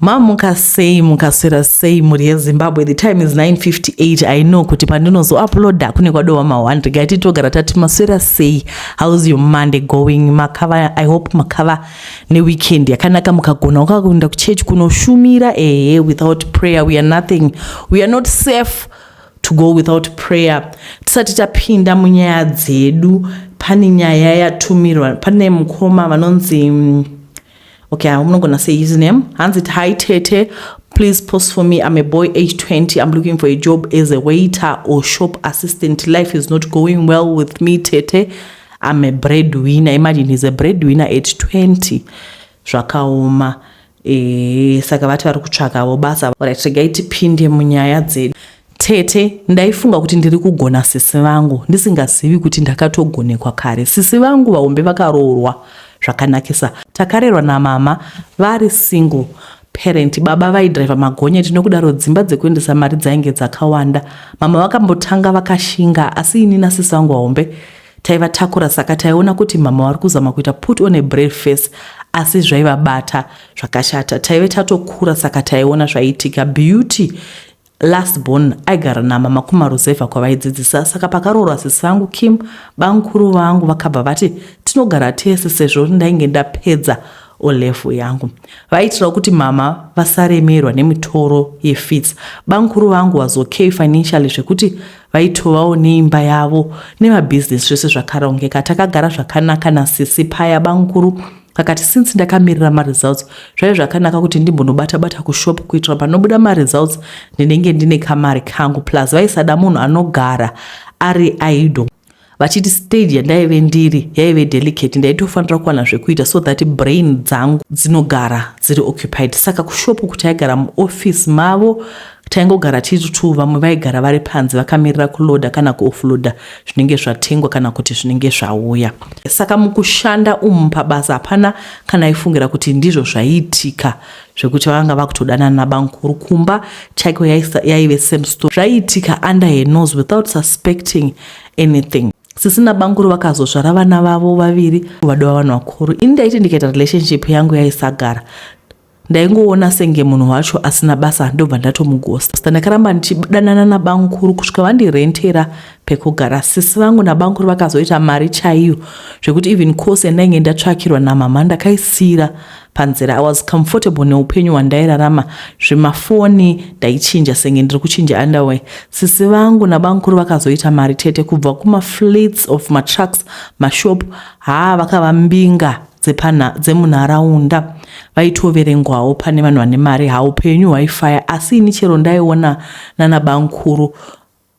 Mamuka sei, mukaswera sei, mhuri yeZimbabwe? The time is 9:58. I know kuti pandinozouploada kune kwadova ma1. Regai titogara tati maswera sei. How's your Monday going? Makava, I hope makava neweekend yakanaka, mukagona wakakuenda kuchechi kunoshumira. Ehe, without prayer we are nothing. We are not safe to go without prayer. Tisati tapinda munyaya dzedu, pane nyaya yatumirwa, pane mukoma vanonzi, okay, I'm not gonna say his name. Hanzi, "Hi Tete, please post for me. I'm a boy, age 20. I'm looking for a job as a waiter or shop assistant. Life is not going well with me, Tete. I'm a breadwinner." Imagine, he's a breadwinner at 20. Zvakaoma. Saka vati vari kutsvakawo basa. Right, regai tipinde munyaya dzedu. "Tete, ndaifunga kuti ndiri kugona sisi vangu, ndisingazivi kuti ndakatogonekwa kare. Sisi vangu vahombe vakaroorwa zvakanakisa. Takarerwa namama vari single parent. Baba vaidhiraivha magonyeti, nokudaro dzimba dzekuendesa mari dzainge dzakawanda. Mama vakambotanga vakashinga, asi ini nasisi vangu vahombe taivatakura, saka taiona kuti mama vari kuzama kuita put on a brave face, asi zvaivabata zvakashata. Taive tatokura, saka taiona zvaiitika. Beauty, last born, aigara namama kumaruzevha kwavaidzidzisa. Saka pakaroorwa sisi vangu Kim, bamukuru vangu vakabva vati tinogara tese, sezvo ndainge ndapedza O'level yangu. Vaitirawo kuti mama vasaremerwa nemitoro yefees. Bamukuru vangu was okay financially, zvekuti vaitovawo neimba yavo nemabhizinesi, zvese zvakarongeka. Takagara zvakanaka nasisi paya. Bamukuru kakati since ndakamirira maresults, zvaive zvakanaka kuti ndimbonobata-bata kushop, kuitira panobuda maresults ndinenge ndine kamari kangu. Plus vaisada munhu anogara ari idle, vachiti stage yandaive ndiri yaive delicate, ndaitofanira kuwana zvekuita so that brain dzangu dzinogara dziri occupied. Saka kushopu kuti aigara muofisi mavo, taingogara tiri two. Vamwe vaigara vari panze vakamirira kuloda kana kuoffloada zvinenge zvatengwa kana kuti zvinenge zvauya. Saka mukushanda umu pabasa, hapana kana aifungira kuti ndizvo zvaiitika, zvekuti vanga vakutodanana nabamukuru. Kumba chaiko yaive same story, zvaiitika under her nose without suspecting anything. Sisi nabamukuru vakazozvara vana vavo vaviri vadova vanhu vakuru. Ini ndaiti ndikaita relationship yangu yaisagara, ndaingoona senge munhu wacho asina basa, ndobva ndatomughosta. Ndakaramba ndichidanana nabamukuru kusvika vandirentera pekugara. Sisi vangu nabamukuru vakazoita mari chaiyo, zvekuti even course yandainge ndatsvakirwa namama ndakaisiyira panzira. I was comfortable neupenyu hwandairarama. Zvemafoni ndaichinja senge ndiri kuchinja underwear. Sisi vangu nabamukuru vakazoita mari, Tete, kubva kumafleets of matrucks, mashop. Haa, vakava mbinga dzemunharaunda, vaitoverengwawo pane vanhu vane mari. Haupenyu hwaifaya, asi ini chero ndaiona nanabamukuru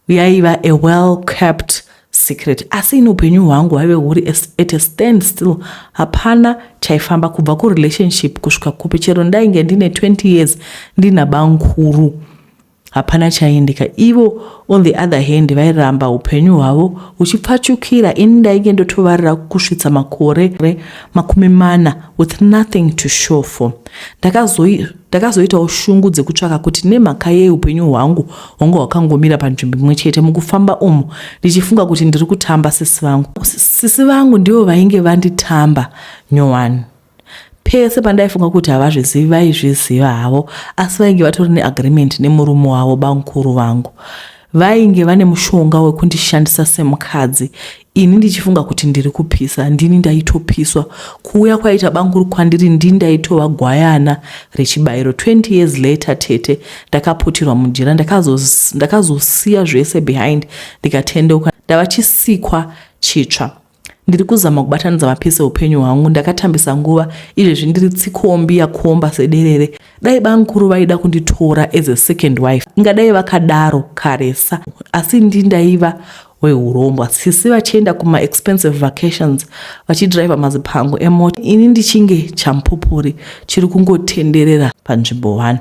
yaiva a well kept secret. Asi ini upenyu hwangu hwaive huri at a stand still, hapana chaifamba kubva kurelationship kusvika kupi. Chero ndainge ndine 20 years ndina bamukuru, hapana chaiendeka. Ivo on the other hand vairamba upenyu hwavo huchipfachukira. Ini ndainge ndotovarira kusvitsa makore 40 with nothing to show for. Ndakazoitawo shungu dzekutsvaka kuti nemhaka yei upenyu hwangu hwanga hwakangomira panzvimbo imwe chete. Mukufamba umu ndichifunga kuti ndiri kutamba sisi vangu, sisi vangu ndivo vainge vanditamba nyowani. Pese pandaifunga kuti havazvizivi, vaizviziva havo, asi vainge vatori neagreement nemurume wavo. Bamukuru vangu vainge vane mushonga wekundishandisa semukadzi, ini ndichifunga kuti ndiri kupisa. Ndini ndaitopiswa. Kuuya kwaita bamukuru kwandiri, ndini ndaitova gwayana rechibayiro. 20 years later, Tete, ndakaputirwa mujira. Ndakazosiya zvese behind, ndikatendeuka, ndava chisikwa chitsva. Ndiri kuzama kubatanidza mapieces eupenyu hwangu. Ndakatambisa nguva. Izvezvi ndiri tsikombi yakomba sederere. Dai bamukuru vaida kunditora as a second wife, ingadai vakadaro karesa, asi ndi ndaiva weurombo. Sisi vachienda kumaexpensive vacations vachidhiraivha mazipango emota, ini ndichinge chamupupuri chiri kungotenderera panzvimbo 1.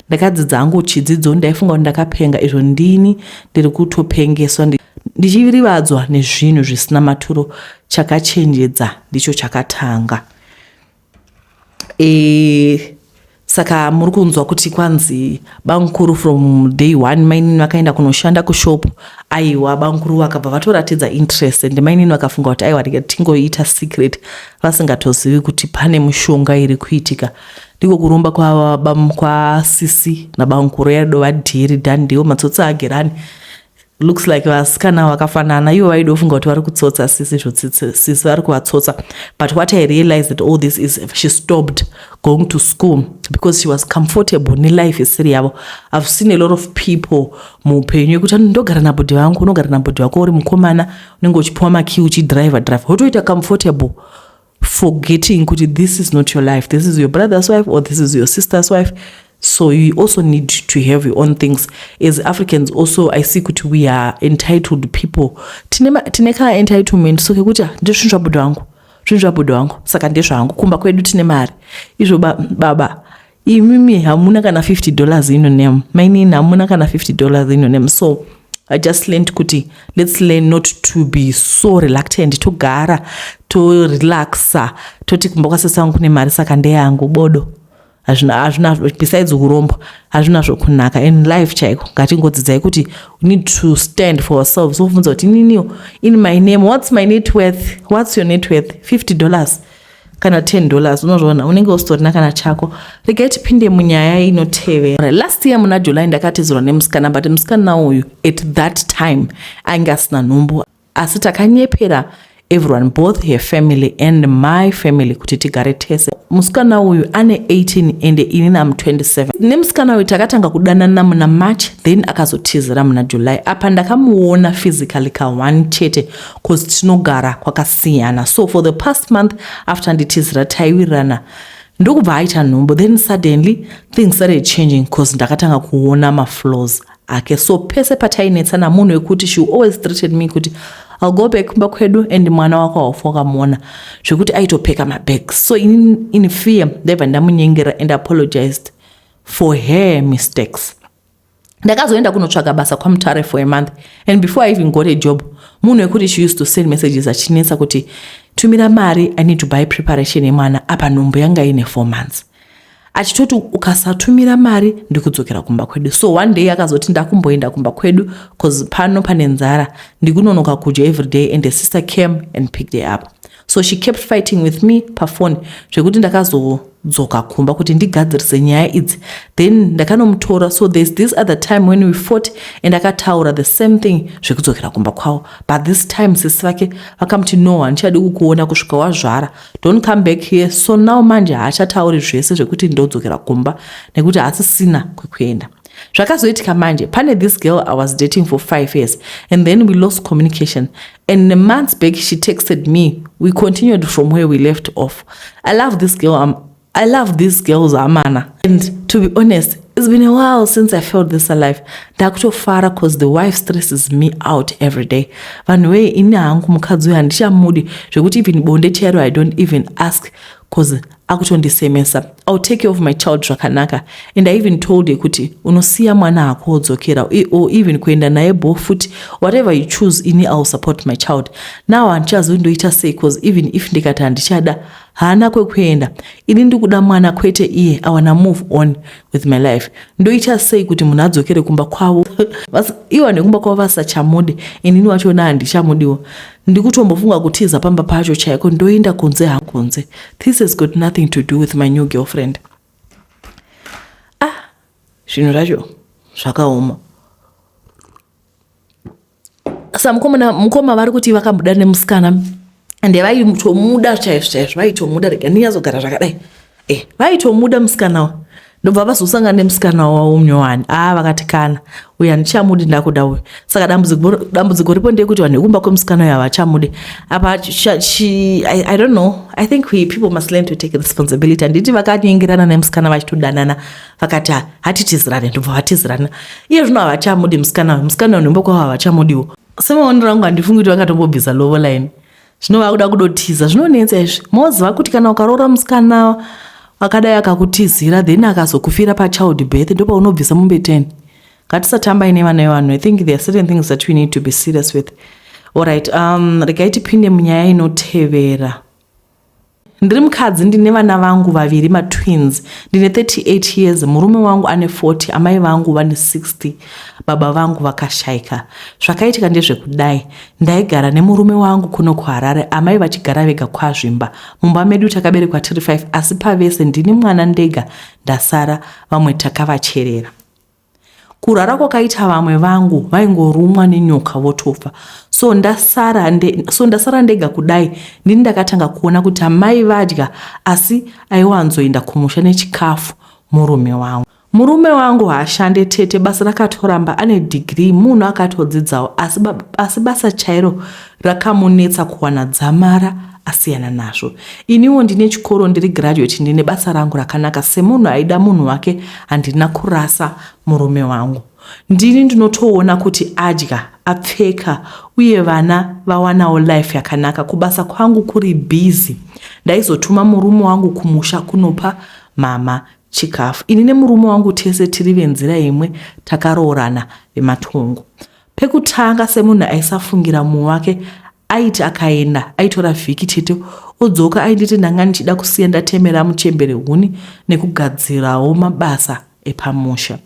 Ndakadzidza hangu chidzidzo. Ndaifunga kuti ndakapenga, izvo ndini ndiri kutopengeswa, ndichirivadzwa nezvinhu zvisina maturo. Chakachenjedza ndicho chakatanga. Saka muri kunzwa kuti kwanzi bamukuru from day one mainini vakaenda kunoshanda kushop, aiwa, bamukuru vakabva vatoratidza interest, and mainini vakafunga kuti aiwa, tingoita secret, vasingatozivi kuti pane mushonga iri kuitika. Ndiko kuromba kwasisi kwa nabamukuru yaidova dhiri done deal, matsotsi agerani. Looks like vasikana vakafanana, ivo vaidofunga kuti vari kutsotsa sisi, sisi vari kuvatsotsa. But what I realized that all this is she stopped going to school because she was comfortable nelife isiri yavo. I've seen a lot of people muupenyu yekuti ndogara nabhodhi vangu, unogara nabhodhi vako uri mukomana, unenge uchipiwa makey, uchidriver driver, wotoita comfortable, forgetting kuti this is not your life, this is your brother's wife or this is your sister's wife. So you also need to have your own things. As Africans also, I see kuti we are entitled people. Tine ka entitlement so kekuti ndezvinhu zvabhodhi vangu, zvinhu zvabhodhi vangu, saka ndezvangu, kumba kwedu tine mari. Izvo baba imimi hamuna kana $50 in your name, mainini hamuna kana $50 in your name. So I just learned kuti let's learn not to be so reluctant, togara torelaxa, toti kumba kwasisi vangu kune mari, saka ndeyangu. Bodo, hazvina. Besides urombo, hazvina zvokunaka in life chaiko. Ngatingodzidzai kuti we need to stand for ourselves. Wobvunza kuti ininiyo in my name, what's my net worth? What's your net worth? $50 kana $10, unozviona unenge usitorina kana chako. Regai tipinde munyaya inotevera. Last year muna July ndakatizirwa nemusikana, but musikana uyu at that time ainge asina nhumbu, asi takanyepera everyone, both her family and my family, kuti tigare tese. Musikana uyu ane 18 and inini am 27. Nemusikana uyu takatanga kudanana muna March, then akazotizira muna July. Apa ndakamuona physically ka1 chete, cause tinogara kwakasiyana. So for the past month after nditizira, taiwirirana, ndokubva aita nhumbu. Then suddenly things started changing, cause ndakatanga kuona maflaws ake. So pese patainetsana, munhu wekuti she always threatened me kuti I'll go back kumba kwedu and mwana wako haufa wakamuona, zvekuti aitopeka mabags. So in fear ndaibva ndamunyengera and apologized for her mistakes. Ndakazoenda kunotsvaga basa kwaMutare for a month, and before I even got a job, munhu wekuti she used to send messages achinetsa kuti tumira mari, I need to buy preparation yemwana. Apa nhumbu yanga ine 4 months, achitoti ukasatumira mari ndikudzokera kumba kwedu. So one day akazoti ndakumboenda kumba kwedu cause pano pane nzara, ndikunonoka kudya every day, and the sister came and picked her up. So she kept fighting with me pafoni, zvekuti ndakazodzoka kumba kuti ndigadzirise nyaya idzi, then ndakanomutora. So there's this other time when we fought and akataura the same thing zvekudzokera kumba kwavo, but this time sisi vake vakamuti, "No, handichadi kukuona kusvika wazvara, don't come back here." So now manje haachatauri zvese zvekuti ndodzokera kumba, nekuti haasisina kwekuenda. Zvakazoitika manje, pane this girl I was dating for 5 years, and then we lost communication, and months back she texted me. We continued from where we left off. I love this girl. I love these girls, amana, and to be honest, it's been a while since I felt this alive. Ndakutofara cause the wife stresses me out every day. Vanhu wei, ini hangu mukadzi uyu handichamudi, zvekuti even bonde chairo I don't even ask, cause akutondisemesa. I'll take care of my child zvakanaka, and I even told her kuti unosiya mwana hako wodzokera or even kuenda naye bo futi, whatever you choose, ini I'll support my child. Now handichazivi ndoita sei, cause even if ndikati handichada, haana kwekuenda. Ini ndikuda mwana, kwete iye. I wanna move on with my life. Ndoita sei kuti munhu adzokere kumba kwavo, ivo nekumba kwavo vasachamude? Inini wachona handichamudiwo. Ndikutombofunga kutiza pamba pacho chaiko, ndoenda kunze hakunze. This has got nothing to do with my new girlfriend. Ah, zvinhu zvacho zvakaoma. Sa mukoma vari kuti vakambuda nemusikana ende vaitomuda chaizvo chaizvo, vaitomuda. Rega ndinyazogara zvakadai. Vaitomuda musikana, ndobva vazosangana nemusikana wavo munyowani. A, vakati kana uyu handichamudi, ndakuda uyu. Saka dambudziko ripo ndeyekuti vanhu vekumba kwemusikana uyu havachamudi. Apa I don't know, I think we people must learn to take responsibility. Handiti vakanyengerana nemusikana vachitodanana, vakati hatitizirane, ndobva vatizirana. Iye zvino havachamudi musikana uyu, musikana uyu nhumba kwavo havachamudiwo. Semaonero angu, handifungi kuti vakatombobvisa lobola ine. Zvino vakuda kudotiza, zvinonetsa izvi. Moziva kuti kana ukaroora musikana akadai akakutizira, then akazokufira pachild birth, ndopaunobvisa mombe 10. Ngatisatambai nevana vevanhu. I think there are certain things that we need to be serious with. Alright, regai tipinde munyaya inotevera. Ndiri mukadzi, ndine vana vangu vaviri, matwins. Ndine 38 years, murume wangu ane 40, amai vangu vane 60, baba vangu vakashaika. Zvakaitika ndezvekudai: ndaigara nemurume wangu kuno kuHarare, amai vachigara vega kwaZvimba. Mumba medu takaberekwa tiri 5, asi pavese ndini mwana ndega ndasara, vamwe takavacherera. Kurwara kwakaita vamwe vangu, vaingorumwa nenyoka votofa. So ndasara ndega kudai, ndini ndakatanga kuona kuti amai vadya, asi aiwanzoenda kumusha nechikafu murume wangu. Murume wangu haashande, tete, basa rakatoramba. Ane dhigiri, munhu akatodzidzawo, asi basa chairo rakamunetsa kuwana, dzamara asiyana nazvo. Iniwo ndine chikoro, ndiri graduate, ndine basa rangu rakanaka. Semunhu aida munhu wake, handina kurasa murume wangu. Ndini ndinotoona kuti adya, apfeka, uye vana vawanawo life yakanaka. Kubasa kwangu kuri busy, ndaizotuma murume wangu kumusha kunopa mama chikafu. Ini nemurume wangu tese tiri venzira imwe, takaroorana vematongo. Pekutanga, semunhu aisafungira mumwe wake, aiti akaenda aitora vhiki chete odzoka. Ainditi ndanga ndichida kusiya ndatemera muchembere huni nekugadzirawo mabasa epamusha.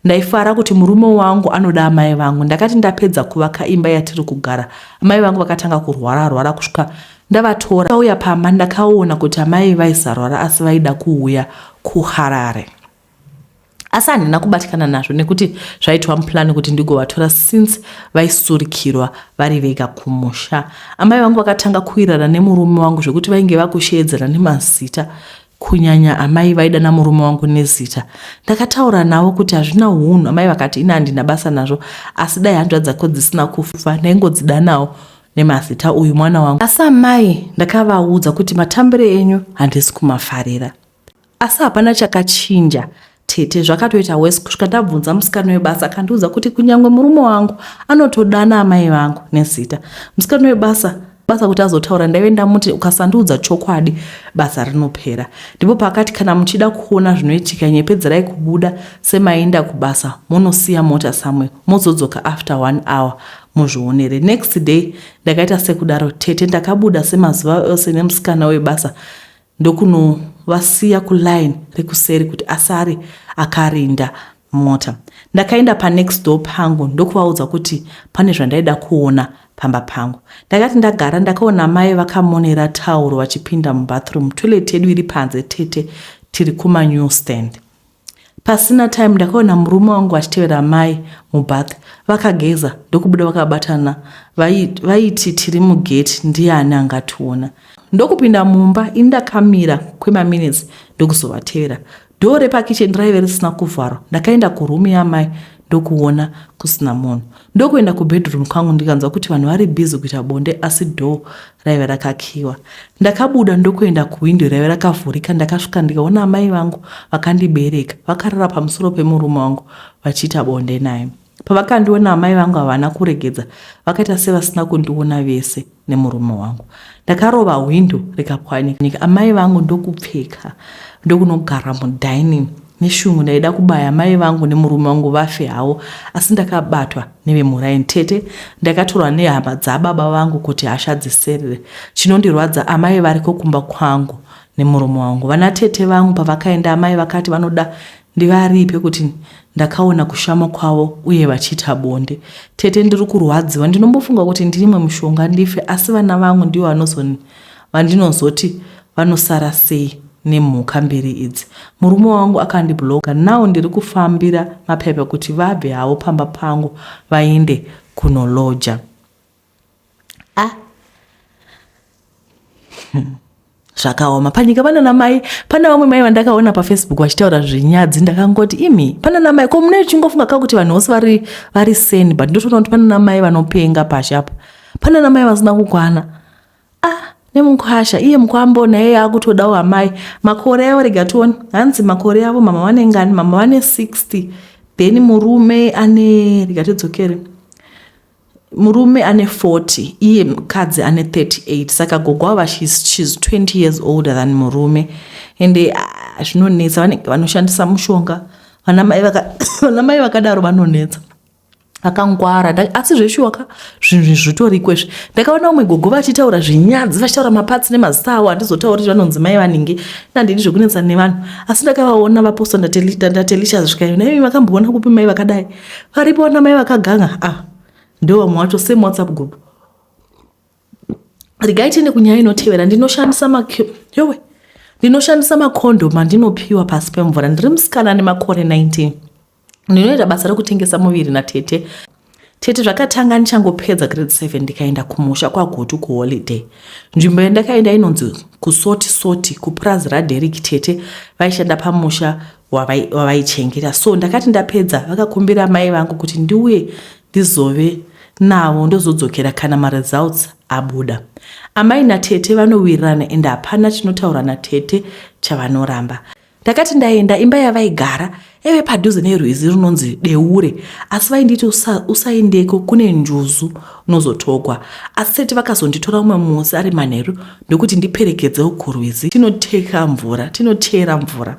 Ndaifara kuti murume wangu anoda amai vangu. Ndakati ndapedza kuvaka imba yatiri kugara, amai vangu vakatanga kurwara rwara kusvika ndavatora vauya pamba. Ndakaona kuti amai vaisarwara, asi vaida kuuya kuHarare, asi handina kubatikana nazvo nekuti zvaitwa muplan kuti ndigovatora since vaisurikirwa vari vega kumusha. Amai vangu vakatanga kuwirana nemurume wangu zvekuti vainge vakusheedzera nemazita, kunyanya amai vaidana murume wangu nezita. Ndakataura navo kuti hazvina unhu. Amai vakati, "Ina handina basa nazvo, asi dai hanzvadzi dzako dzisina kufa, ndaingodzidanawo nemazita, uyu mwana wangu." Asi amai ndakavaudza kuti matambiro enyu handisi kumafarira, asi hapana chakachinja, tete. Zvakatoita worse kusvika ndabvunza musikana webasa, akandiudza kuti kunyange murume wangu anotodana amai vangu nezita. Musikana webasa basa kuti azotaura, ndaive ndamuti, "Ukasandiudza chokwadi, basa rinopera." Ndipo paakati, "Kana muchida kuona zvinoitika, nyepedzerai kubuda semaenda kubasa, munosiya mota somewhere, mozodzoka after one hour, muzvionere." Next day ndakaita sekudaro, tete. Ndakabuda semazuva ose nemusikana webasa, ndokunovasiya kuline rekuseri kuti asare akarinda mota. Ndakaenda panext door pangu ndokuvaudza kuti pane zvandaida kuona pamba pangu. Ndakati ndagara, ndakaona mai vakamonera tauro vachipinda mubathroom. Toilet yedu iri panze, tete, tiri kumanew stand. Pasina time ndakaona murume wangu achitevera mai mubath, vakageza ndokubuda vakabatana. Vaiti tiri mugate, ndiani angationa? Ndokupinda mumba. Ini ndakamira kwemaminutes ndokuzovatevera. Dhoo repakicheni raive risina kuvharwa. Ndakaenda kuroom yamai ndokuona kusina munhu, ndokuenda kubedroom kwangu, ndikanzwa kuti vanhu vari busy kuita bonde, asi dhoo raive rakakiwa. Ndakabuda ndokuenda kuwindo raive rakavhurika. Ndakasvika ndikaona amai vangu vakandibereka vakarara pamusoro pemurume wangu vachiita bonde naye. Pavakandiona amai vangu, havana kuregedza, vakaita sevasina kundiona vese nemurume wangu. Ndakarova hwindo rikapwanyika, amai vangu ndokupfeka ndokunogara mudining. Neshungu ndaida kubaya mai vangu nemurume wangu vafe havo, asi ndakabatwa nevemuraini. Tete, ndakatorwa nehama dzababa vangu kuti hasha dziserere. Chinondirwadza, amai variko kumba kwangu nemurume wangu. Vana tete vangu pavakaenda, amai vakati vanoda ndivaripe kuti ndakaona kushama kwavo uye vachiita bonde. Tete, ndiri kurwadziwa. Ndinombofunga kuti ndirimwe mushonga ndife, asi vana vangu ndivo vandinozoti vanosara sei nemhuka mbiri idzi? Murume wangu akandibloka now. Ndiri kufambira mapepa kuti vabve havo pamba pangu vaende kunoloja. Ah, Zvakaoma panyika. Panana mai, pana vamwe mai vandakaona paFacebook vachitaura zvinyadzi. Ndakangoti, "Imi, panana mai ko mune chingofunga ka kuti vanhu vose vari sane?" But ndotoona kuti panana mai vanopenga pashi apa, panana mai vasina kukwana. Ah, nemukwasha iye mukwambo naiye akutodawo amai. Makore avo, rega tione. Hanzi makore avo, mama vane ngani? Mama vane 60, then murume ane, rega tidzokere, murume ane 40, iye mukadzi ane 38. Saka gogo ava, she's 20 years older than murume. Ende ah, zvinonetsa. Vanenge vanoshandisa mushonga. Vana mai vakadaro vanonetsa. Akangwara asi zveshuwa ka zvinhu izvi zvitoriko izvi. Ndakaona umwe gogo vachitaura zvinyadzi vachitaura mapatsi nemazita avo handizotauri kuti vanonzi mai vanhingi nandidi zvekunetsana nevanhu asi ndakavaona vaposta ndatelisha zvisvika naimi makamboona kupi mai vakadai varipo vana mai vakaganga ah ndo vamwe vacho same whatsapp group. Regai tiende kunyaya inotevera. Ndinoshandisa yowe ndinoshandisa makondomu andinopiwa pasi pemvura. Ndiri musikana ane makore 19. Ndinoita basa rekutengesa muviri natete. Tete zvakatanga ndichangopedza grade 7 ndikaenda kumusha kwaGutu kuholiday. Nzvimbo yandakaenda inonzi kuSoti Soti kupurazi raDerrick tete vaishanda pamusha wavaichengeta. So ndakati ndapedza vakakumbira mai vangu kuti ndiuye ndizove navo ndozodzokera kana maresults abuda. Amai natete vanowirirana ende hapana chinotaurwa natete chavanoramba. Ndakati ndaenda imba yavaigara yaive padhuze nerwizi runonzi Deure asi vainditi usaendeko kune njuzu unozotogwa. Asi tete vakazonditora umwe musi ari manheru ndokuti ndiperekedzewo kurwizi tinoteka mvura tinotera mvura.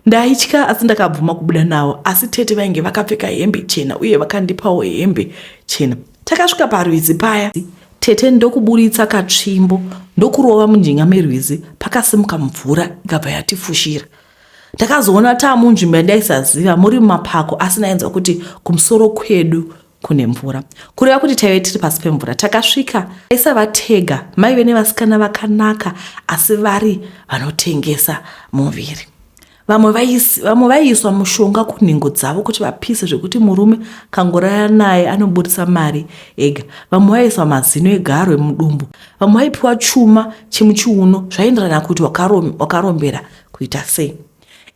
Ndaitya asi ndakabvuma kubuda navo asi tete vainge vakapfeka hembe chena uye vakandipawo hembe chena. Takasvika parwizi paya tete ndokuburitsa katsvimbo ndokurova mujinga merwizi pakasimuka mvura ikabva yatifushira. Ndakazoona taamunzvimbo yandaisaziva muri mumapako asi ndainzwa kuti kumusoro kwedu kune mvura kureva kuti taive tiri pasi pemvura. Takasvika taisava tega maive nevasikana vakanaka asi vari vanotengesa muviri. Vamwe vaiiswa mushonga kunhengo dzavo kuti vapise zvekuti murume kangorara naye anoburitsa mari ega. Vamwe vaiiswa mazino egarwe mudumbu. Vamwe vaipiwa chuma chemuchiuno zvaienderana kuti wakarombera kuita sei.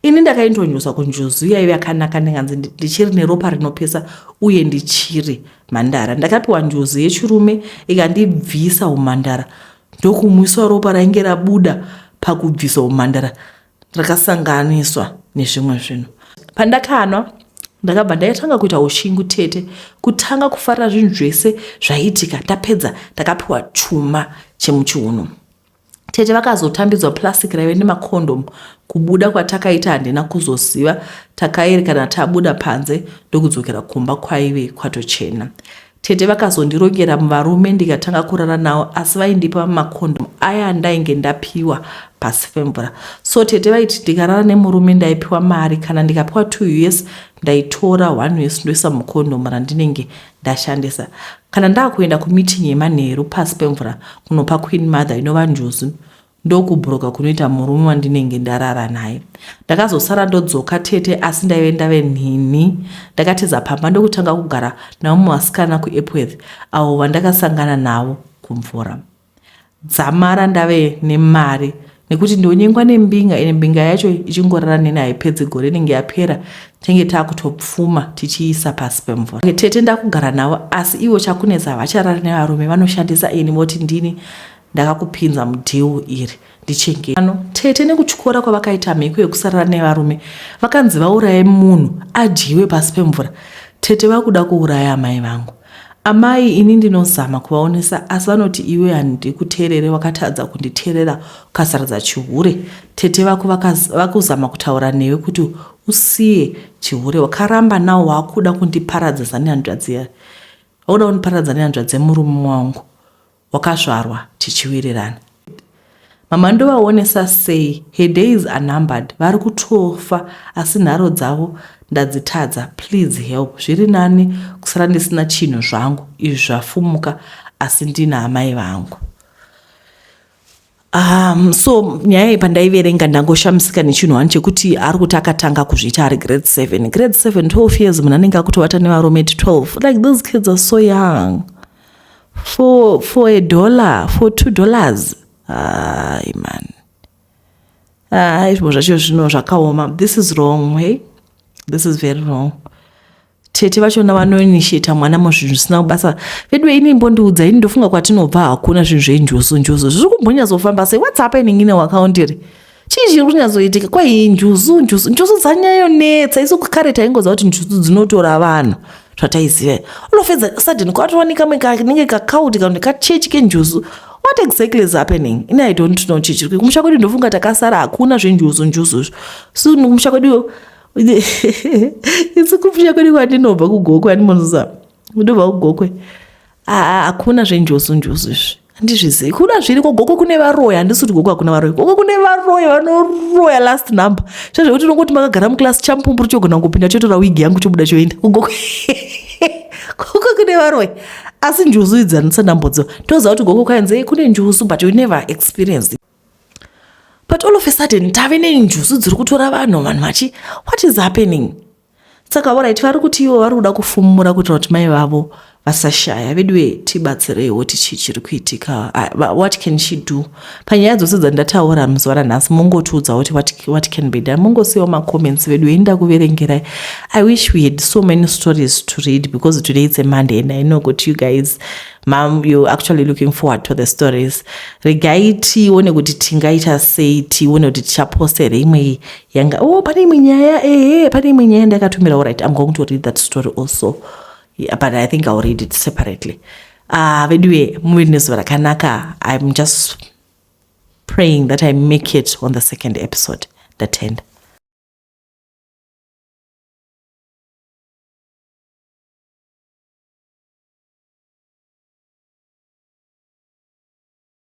Ini ndakaindonyusa kunjuzu yaive yakanaka ndikanzi ndichiri neropa rinopisa uye ndichiri mhandara. Ndakapiwa njuzu yechirume ikandibvisa umhandara ndokumwiswa ropa rainge rabuda pakubviswa umhandara rakasanganiswa nezvimwe zvinhu. Pandakanwa ndakabva ndaitanga kuita ushingu tete, kutanga kufarira zvinhu zvese zvaiitika. Ndapedza ndakapiwa chuma chemuchiuno. Tete vakazotambidzwa plastic raive nemakondomu. Kubuda kwatakaita handina kuzoziva, takaerekana tabuda panze ndokudzokera kumba kwaive kwatochena. Tete vakazondirongera muvarume ndikatanga kurara navo asi vaindipa makondomu aya andainge ndapiwa pasi pemvura. So tete vaiti ndikarara nemurume ndaipiwa mari kana ndikapiwa 2 us ndaitora 1 us ndoisa mukondomu randinenge ndashandisa. Kana ndakuenda kumeeting yemanheru pasi pemvura kunopa queen mother inova njuzu ndokubhuroka kunoita murume wandinenge ndarara naye. Ndakazosara ndodzoka tete asi ndaive ndave nhinhi. Ndakatiza pamba ndokutanga kugara navamwe vasikana kuEpworth avo vandakasangana navo kumvura. Dzamara ndave nemari nekuti ndonyengwa nembinga ine mbinga yacho ichingorara neni haipedzi gore inenge yapera tenge takutopfuma tichiisa pasi pemvura. Tete ndakugara navo asi ivo chakunetsa havacharari nevarume vanoshandisa ini voti ndini Ndakakupinza mudeal iri ndichengete. Ano tete nekutyora kwavakaita mhiko yekusarara nevarume vakanzi vauraye munhu adyiwe pasi pemvura. Tete vakuda kuuraya amai vangu. Amai ini ndinozama kuvaonesa asi vanoti iwe handikuteerere wakatadza kunditeerera ukasaradza chihure. Tete vako vakuzama kutaura newe kuti usiye chihure wakaramba now wakuda kundiparadzisa nehanzvadzi wakuda kundiparadza nehanzvadzi yemurume wangu. Wakazvarwa tichiwirirana. Mama ndovaonesa sei her days are numbered vari kutofa asi nharo dzavo ndadzitadza please help zviri nani kusara ndisina chinhu zvangu izvi zvafumuka asi ndina amai vangu. So nyaya iyi pandaiverenga ndangoshamisika nechinhu wani chekuti ari kuti akatanga kuzviita ari grade 7 grade 7 12 years munhu anenge akutovata nevarume at 12 like those kids are so young for a dollar for $2 ai man ai zvimwe zvacho zvino zvakaoma. This is wrong, hey? This is very wrong. Tete vachona vanoinitiata mwana muzvinhu zvisina kubasa. Veduwe ini imbondiudza ini ndofunga kwatinobva hakuna zvinhu zvenjuzu njuzu zviri kumbonyatsofamba sei? What's happening in our country? Chii chiri kunyatsoitika? Kwai njuzu njuzu njuzu dzanyanyonetsa. Isu kare taingoziva kuti njuzu dzinotora vanhu zvataiziva. Unofedza sudden kwatowanika kamwe kanenge kakauti kana kachechi kenjuzu. What exactly is happening? Ini I don't know chii chiri kumusha kwedu. Ndofunga takasara hakuna zvenjuzu njuzu. So kumusha kwedu Isi kumusha kwedu kwandinobva kuGokwe, andimonoza ndobva kuGokwe, hakuna zvenjuzu njuzu izvi, handizvizivi. Kuna zviriko Gokwe, kune varoyi. Handisi kuti Gokwe hakuna varoyi. Gokwe kune varoyi vanoroya last number, zvezvekuti unongoti makagara muclass, chamupumburu chogona kungopinda, chotora wigi yangu, chobuda, choenda. KuGokwe, Gokwe kune varoyi, asi njuzu idzi handisati ndambodziwa. Toziva kuti Gokwe kwainzi kune njuzu, but you never experienced it. But all of a sudden tave nenjuzu dziri kutora vanhu, vanhu vachi, what is happening? Saka alright, vari kuti ivo vari kuda kufumura kuitira kuti mai vavo vasashaya. Veduwe, tibatsireiwo, tichii chiri kuitika? What can she do panyaya dzose dzandataura muzuva ranhasi? Mungotiudzawo kuti what can be done. Mungosiyawo macomments, vedu, enda kuverengerai. I wish we had so many stories to read because today it's a Monday and I know kuti you guys, mam, you actually looking forward to the stories. Regai tione kuti tingaita sei, tione kuti tichaposta here imwe yanga. Oh, pane imwe nyaya, ehe, pane imwe nyaya ndakatumira. Alright, I'm going to read that story also, yeah, but I think I'll read it separately. Veduwe, muve nezuva rakanaka. I'm just praying that I make it on the second episode. Ndatenda.